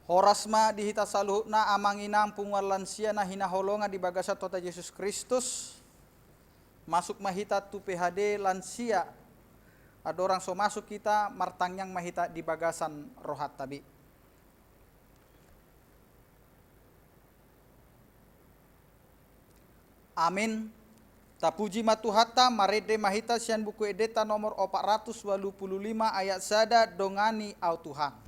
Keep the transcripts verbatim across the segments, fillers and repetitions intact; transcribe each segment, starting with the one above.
Horas ma di hita saluhutna, amang inang, punguan lansia na hinaholongan di bagasan Tuhanta Jesus Kristus. Masuk ma hita tu P H D lansia. Andorang so masuk hita, martangiang ma hita di bagasan rohanta be. Amin. Tapuji ma Tuhanta. Marende ma hita sian Buku Endenta nomor opat ratus walu pulu lima ayat sada, Dongani Ahu Tuhan.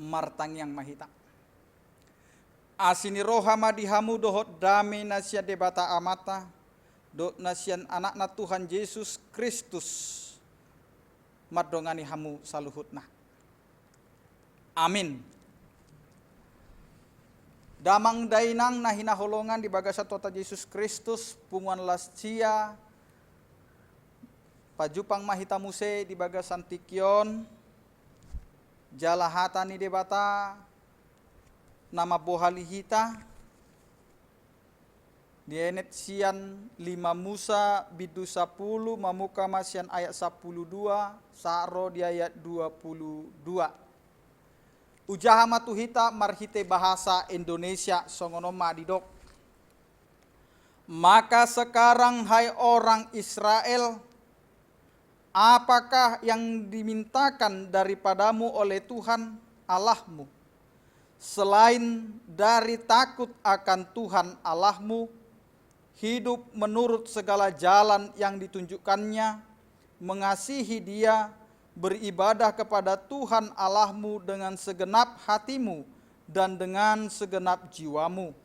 Martangiang ma hita. Asi ni roha ma di hamu dohot dame na sian Debata Amanta, dohot na sian Anakna Tuhan Jesus Kristus, mandongani hamu saluhutna. Amin. Damang dainang na hinaholongan di bagasan Tuhanta Jesus Kristus, punguan lansia, pajumpang ma hita muse di bagasan tingki on, jala hata ni Debata na mambohali hita, dienet sian lima Musa bindu sapulu, mamungka ma sian ayat sapulu dua, sahat ro di ayat dua pulu dua. Hujaha ma tu hita marhite bahasa Indonesia, songon on ma didok. Maka sekarang, hai orang Israel, apakah yang dimintakan daripadamu oleh Tuhan Allahmu, selain dari takut akan Tuhan Allahmu, hidup menurut segala jalan yang ditunjukkan-Nya, mengasihi Dia, beribadah kepada Tuhan Allahmu dengan segenap hatimu dan dengan segenap jiwamu?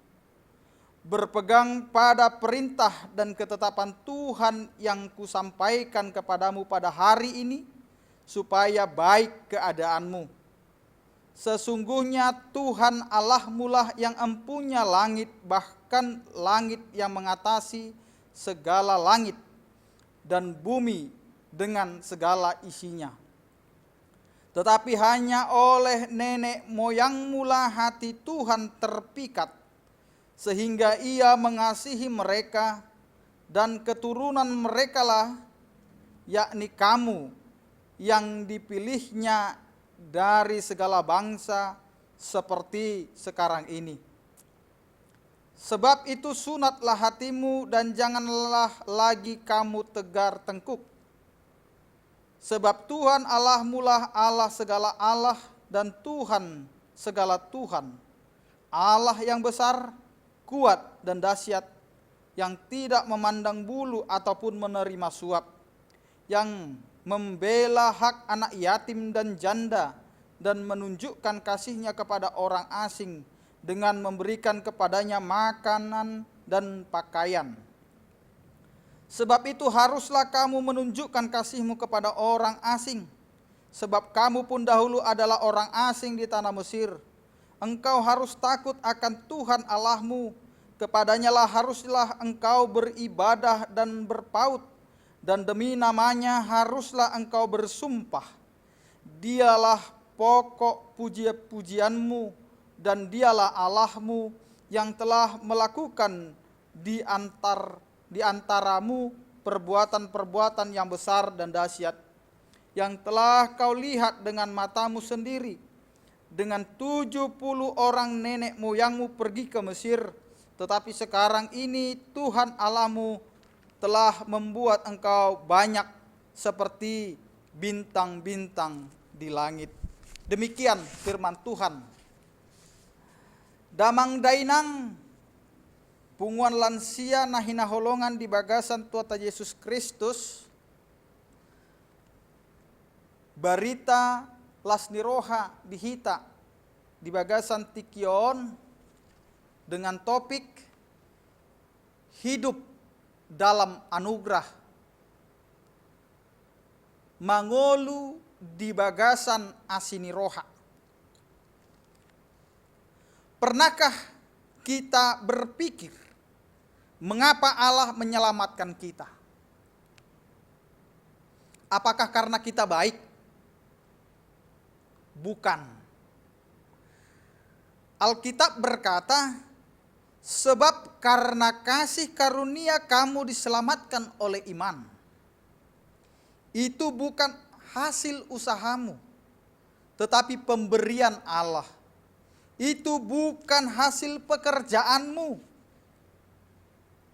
Berpegang pada perintah dan ketetapan Tuhan yang Kusampaikan kepadamu pada hari ini, supaya baik keadaanmu. Sesungguhnya Tuhan Allahmulah yang empunya langit, bahkan langit yang mengatasi segala langit, dan bumi dengan segala isinya. Tetapi hanya oleh nenek moyangmulah hati Tuhan terpikat, sehingga Ia mengasihi mereka, dan keturunan merekalah, yakni kamu, yang dipilih-Nya dari segala bangsa, seperti sekarang ini. Sebab itu, sunatlah hatimu dan janganlah lagi kamu tegar tengkuk. Sebab Tuhan Allahmulah Allah segala allah dan Tuhan segala Tuhan, Allah yang besar, kuat, dan dahsyat, yang tidak memandang bulu ataupun menerima suap, yang membela hak anak yatim dan janda, dan menunjukkan kasih-Nya kepada orang asing dengan memberikan kepadanya makanan dan pakaian. Sebab itu, haruslah kamu menunjukkan kasihmu kepada orang asing, sebab kamu pun dahulu adalah orang asing di tanah Mesir. Engkau harus takut akan Tuhan Allahmu, kepada-Nyalah haruslah engkau beribadah dan berpaut, dan demi nama-Nya haruslah engkau bersumpah. Dialah pokok puji-pujianmu, dan Dialah Allahmu yang telah melakukan di antar-, di antaramu perbuatan-perbuatan yang besar dan dahsyat, yang telah kau lihat dengan matamu sendiri, dengan tujuh puluh orang nenek moyangmu pergi ke Mesir, tetapi sekarang ini Tuhan Allahmu telah membuat engkau banyak seperti bintang-bintang di langit. Demikian firman Tuhan. Damang dainang, punguan lansia na hinaholongan di bagasan Tuhanta Jesus Kristus, barita las ni roha di hita di bagasan tingki on dengan topik hidup dalam anugerah, mangolu di bagasan asi ni roha. Pernahkah kita berpikir, mengapa Allah menyelamatkan kita? Apakah karena kita baik? Bukan. Alkitab berkata, "Sebab karena kasih karunia kamu diselamatkan oleh iman. Itu bukan hasil usahamu, tetapi pemberian Allah. Itu bukan hasil pekerjaanmu.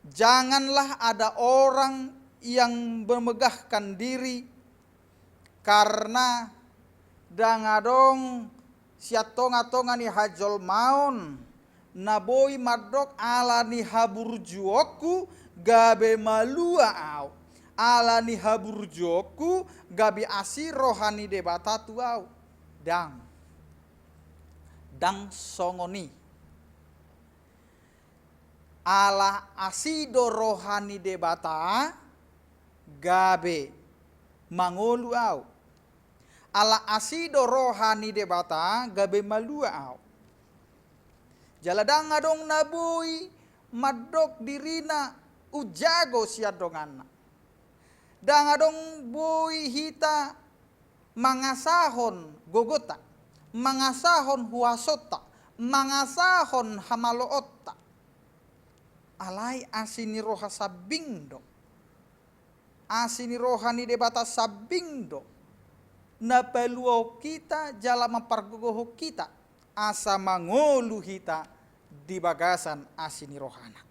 Janganlah ada orang yang memegahkan diri, karena ndang adong sian tonga-tonga ni hajolmaon na boi mandok ala ni haburjuonku gabe malua ahu, ala ni haburjuonku gabe asi roha ni Debata tu ahu." Ndang. Ndang songon i. Ala asi do roha ni Debata gabe mangolu ahu. Ala asi do roha ni Debata gabe malua ahu. Jala ndang adong na boi mandok dirina umjago sian donganna. Ndang adong boi hita mangasahon gogota, mangasahon huasonta, mangasahon hamaloonta. Alai asi ni roha sambing do. Asi ni roha ni Debata sambing do na paluahon hita jala mampargogohon hita, asa mangolu hita di bagasan asi ni rohana.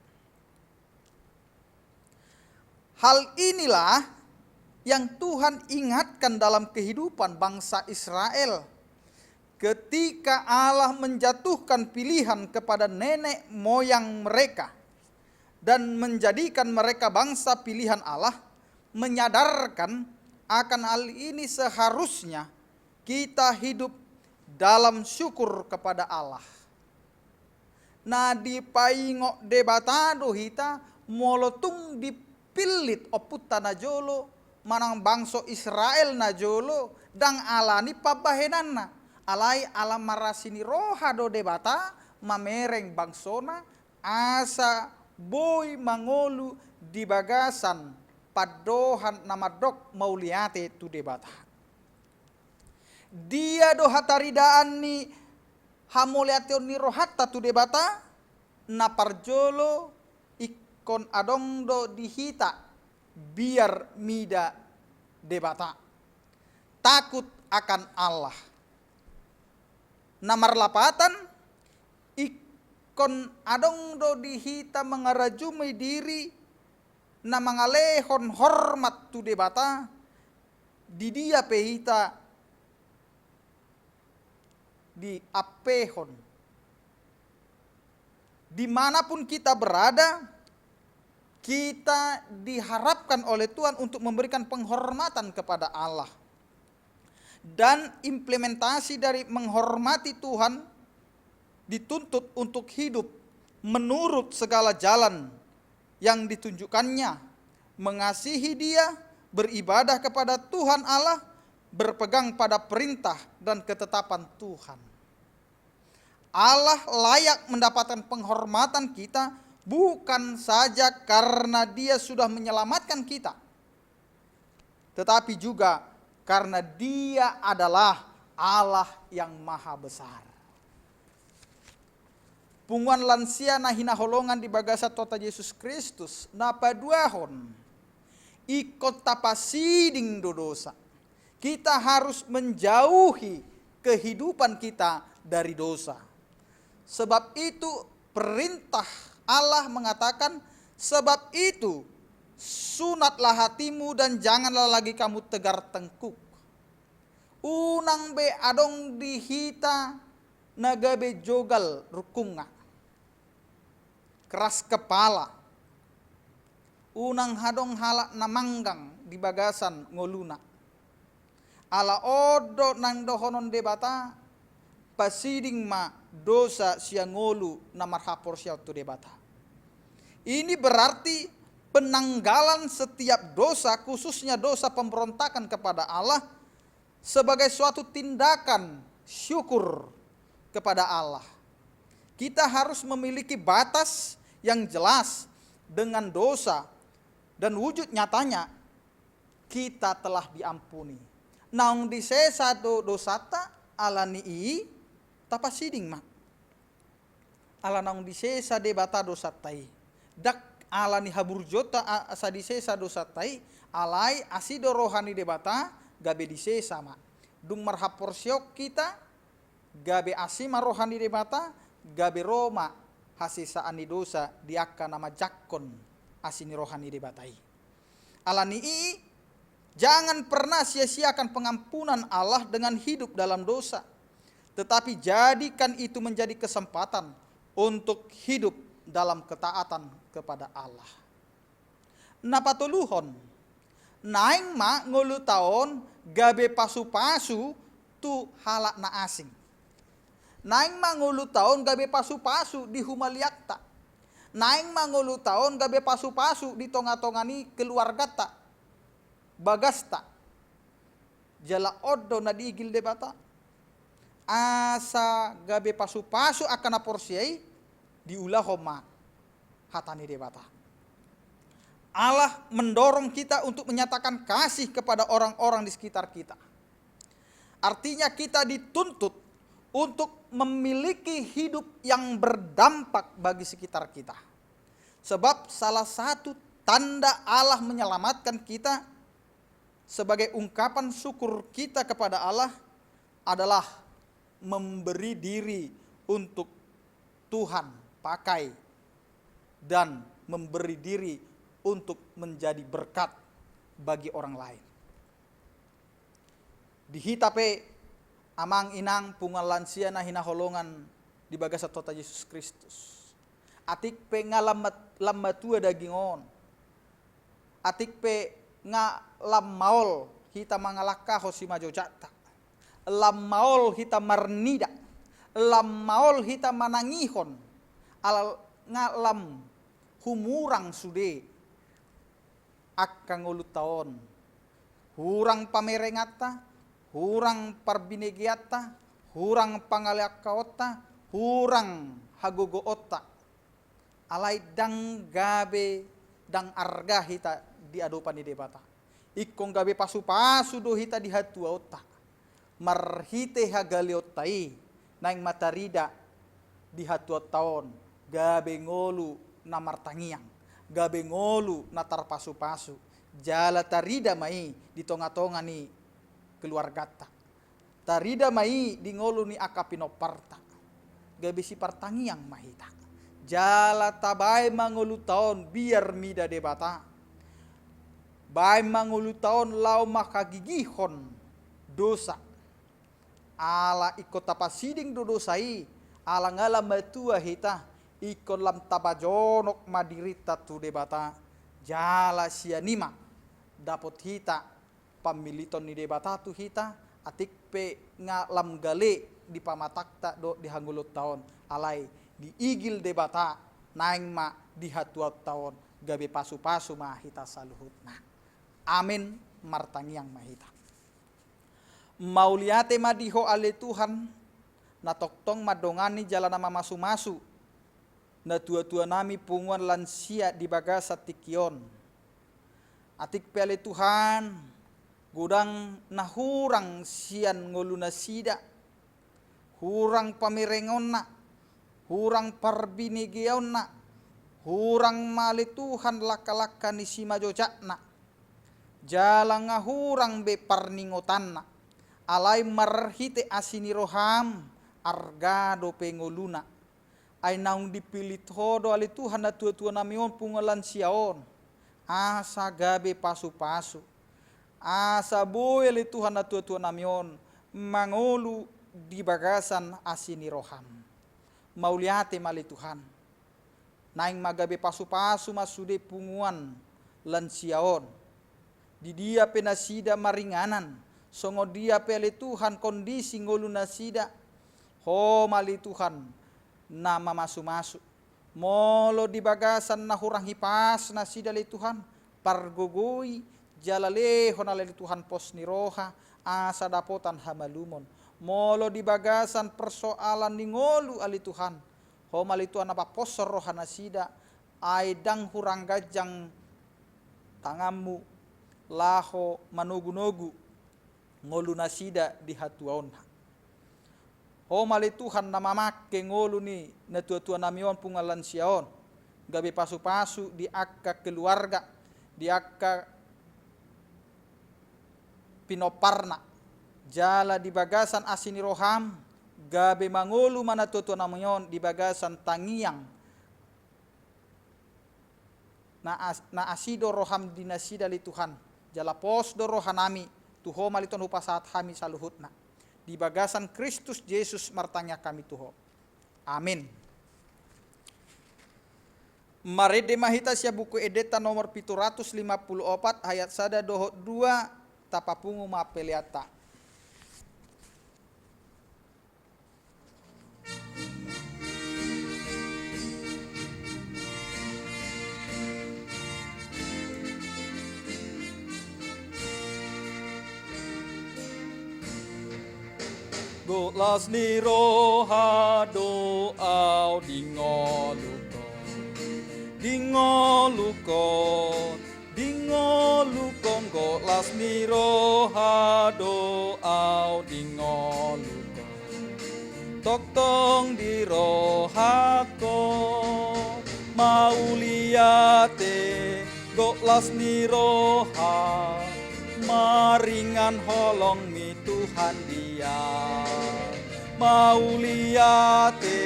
Hal inilah yang Tuhan ingatkan dalam kehidupan bangsa Israel ketika Allah menjatuhkan pilihan kepada nenek moyang mereka dan menjadikan mereka bangsa pilihan Allah, menyadarkan akan hal ini seharusnya kita hidup dalam syukur kepada Allah. Na dipaingot Debata do hita molo tung dipillit ompunta najolo manang bangso Israel najolo, ndang ala ni pambahenanna, alai ala marasi ni roha do Debata mamereng bangsona, asa boi mangolu di bagasan pandohan na mandok mauliate tu Debata. Dia do hataridaan ni hamauliateon ni rohanta tu Debata? Na parjolo, ingkon adong do di hita biar mida Debata, takut akan Allah. Na marlapatan, ingkon adong do di hita mangarajumi diri na mangalehon hormat tu Debata, di dia pe hita diampehon. Dimanapun kita berada, kita diharapkan oleh Tuhan untuk memberikan penghormatan kepada Allah. Dan implementasi dari menghormati Tuhan dituntut untuk hidup menurut segala jalan yang ditunjukkannya, mengasihi Dia, beribadah kepada Tuhan Allah, berpegang pada perintah dan ketetapan Tuhan. Allah layak mendapatkan penghormatan kita bukan saja karena Dia sudah menyelamatkan kita, tetapi juga karena Dia adalah Allah yang maha besar. Punguan lansia na hinaholongan di bagasan Tuhanta Jesus Kristus, na paduahon, ingkon tapasiding do dosa. Kita harus menjauhi kehidupan kita dari dosa. Sebab itu, perintah Allah mengatakan, "Sebab itu, sunatlah hatimu dan janganlah lagi kamu tegar tengkuk." Unang be adong di hita na gabe jogal rungkungna, keras kepala. Unang adong halak na manggang di bagasan ngoluna. Ala on do naeng dohonon Debata, pasiding ma dosa sian ngolu na marhaporseaon tu Debata. Ini berarti penanggalan setiap dosa, khususnya dosa pemberontakan kepada Allah, sebagai suatu tindakan syukur kepada Allah. Kita harus memiliki batas yang jelas dengan dosa, dan wujud nyatanya kita telah diampuni. Naung disesa do dosanta, ala ni i tapasiding ma. Ala naung disesa Debata dosanta i. Ndang ala ni haburjuonta a-, asa disesa dosanta i, alai asi do roha ni Debata, gabe disesa ma. Dung marhaporseaon hita, gabe asi ma roha ni Debata, gabe ro ma hasesaan ni dosa di angka na manjangkon asi ni roha ni Debata i. Ala ni i, jangan pernah sia-siakan pengampunan Allah dengan hidup dalam dosa, tetapi jadikan itu menjadi kesempatan untuk hidup dalam ketaatan kepada Allah. Na patoluhon, naeng ma ngolunta on gabe pasu-pasu tu halak na asing. Naeng ma ngolunta on gabe pasu-pasu di humaliangta. Naeng ma ngolunta on gabe pasu-pasu di tonga-tonga ni keluarganta, bagasta. Jala on do na diigil Debata. Asa gabe pasu-pasu angka na porsea i, diulahon ma hata ni Debata. Allah mendorong kita untuk menyatakan kasih kepada orang-orang di sekitar kita. Artinya, kita dituntut untuk memiliki hidup yang berdampak bagi sekitar kita. Sebab salah satu tanda Allah menyelamatkan kita sebagai ungkapan syukur kita kepada Allah adalah memberi diri untuk Tuhan pakai dan memberi diri untuk menjadi berkat bagi orang lain. Di hita pe, amang inang, punguan lansia na hinaholongan di bagasan Tuhanta Jesus Kristus. Atik pe nga lam mat-, lam matua daging on. Atik pe nga lam maol hita mangalangkahon simanjojanta. Lam maol hita marnida. Lam maol hita manangihon. Ala nga lam humurang sude angka ngolunta on. Hurang pamerenganta, hurang parbinegeanta, hurang pangalangkahonta, hurang hagogoonta. Alai ndang gabe, ndang arga hita di adopan ni Debata. Ingkon gabe pasu-pasu do hita di hatuaonta. Marhite hagaleonta i, naeng ma tarida di hatuaonta on, gabe ngolu na martangiang, gabe ngolu na tarpasu-pasu, jala tarida ma i di tonga-tonga ni keluarganta. Tarida ma i di ngolu ni angka pinomparta. Gabe sipartangiang ma hita. Jala tabaen ma ngolunta on biar mida Debata. Baen ma ngolunta on laho manghagigihon dosa. Ala ingkon tapasiding do dosa i, ala nga lam matua hita, ingkon lam tapajonok ma dirinta tu Debata. Jala sian i ma dapot hita pammiliton ni Debata tu hita, atik pe nga lam gale di pamatangta dohot di hangoluonta on, alai diigil Debata, naeng ma di hatuaonta on, gabe pasu-pasu ma hita saluhutna. Amin. Martangiang ma hita. Mauliate ma di Ho ale Tuhan, na tongtong mandongani jala na mamasu-masu natua-tua nami punguan lansia di bagasan tingki on. Atik pe ale Tuhan, godang na hurang sian ngolunasida, hurang pamerengonna, hurang parbinegeonna, hurang ma ale Tuhan langka-langka ni simajojakna, jala nga hurang be parningotanna, alai marhite asi ni roham, arga dope ngoluna. Ai naung dipillit Ho do ale Tuhan natua-tua nami on punguan lansia on, asa gabe pasu-pasu, asa boi ale Tuhan natua-tua nami on mangolu di bagasan asi ni roham. Mauliate ma ale Tuhan. Naeng ma gabe pasu-pasu ma sude punguan lansia on. Di dia pe nasida maringanan, songon dia pe ale Tuhan kondisi ngolu nasida, Ho ma ale Tuhan na mamasu-masu. Molo di bagasan na hurang hipas nasida ale Tuhan, pargogoi jala lehon ale Tuhan pos ni roha, asa dapotan hamalumon. Molo di bagasan persoalan ni ngolu ale Tuhan, Ho ma ale Tuhan na paposhon roha nasida, ai ndang hurang ganjang tanganmu laho manogu-nogu ngolu nasida di hatuaonna. Ho ma ale Tuhan na mamangke ngolu ni natua-tua nami on punguan lansia on, gabe pasu-pasu di angka keluarga, di angka pinomparna, jala di bagasan asi ni roham, gabe mangolu ma natua-tua nami on di bagasan tangiang na as-, na asi do roham di nasida ale Tuhan, jala pos do rohanami tu Ho ma ale Tuhan hupasahat hami saluhutna. Di bagasan Kristus Jesus martangiang hami tu Ho. Amin. Marende ma hita sian Buku Endenta nomor pitu ratus lima puluh opat ayat sada dohot dua, tapapungu ma peleanta. Gok las ni roha do au di ngolungkon, di ngolungkon, di ngolungkon, gok las ni roha do au di ngolungkon. Tongtong di rohangkon, mauliate, gok las ni roha, maringan holongmi Tuhan dia. Mauliate,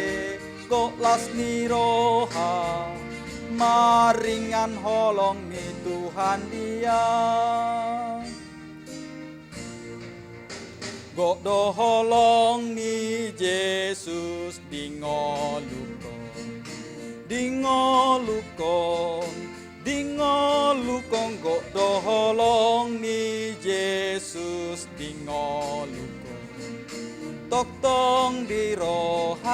gok las ni roha, maringan holongmi Tuhan dia. Gok do holong ni Jesus di ngolungkon, di ngolungkon, di ngolungkon, gok do holong ni Jesus di ngolungkon. Tongtong di rohangkon,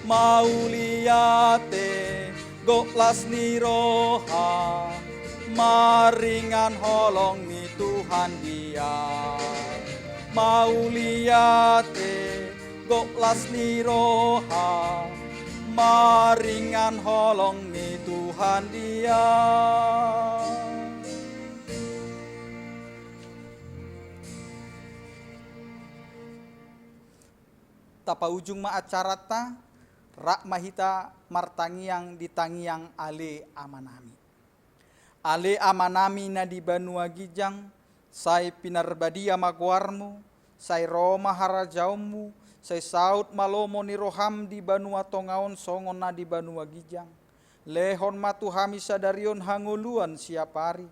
mauliate, gok las ni roha, maringan holongmi Tuhan dia. Mauliate, gok las ni roha, maringan holongmi Tuhan dia. Tapaujung ma acaranta, rap ma hita martangiang di tangiang Ale Amanami. Ale Amanami na di banua ginjang, sai pinarbadia ma goarmu, sai ro ma harajaonmu, sai saut ma lomo ni roham di banua tonga on songon na di banua ginjang. Lehon ma tu hami sadari on hangoluan siapari.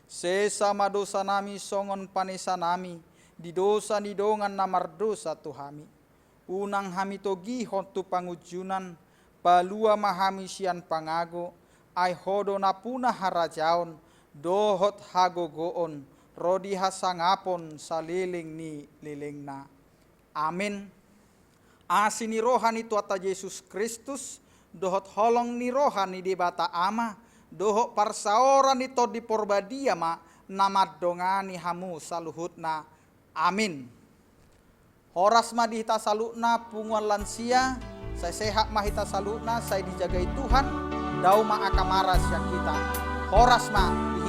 Sesa ma dosanami songon panesanami di dosa ni dongan na mardosa tu hami. Unang hami togihon tu pangunjunan, palua ma hami sian pangago, ai Ho do nampuna harajaon, dohot hagogoon, ro di hasangapon saleleng ni lelengna. Amen. Asi ni roha ni Tuhanta Jesus Kristus, dohot holong ni roha ni Debata Ama, dohot parsaoran ni Tondi Porbadia ma na mandongani hamu saluhutna. Amin. Horas ma di hita saluhutna punguan lansia, sai sehat ma hita saluhutna, sai dijagai Tuhan, dao ma angka mara sian hita. Horas ma di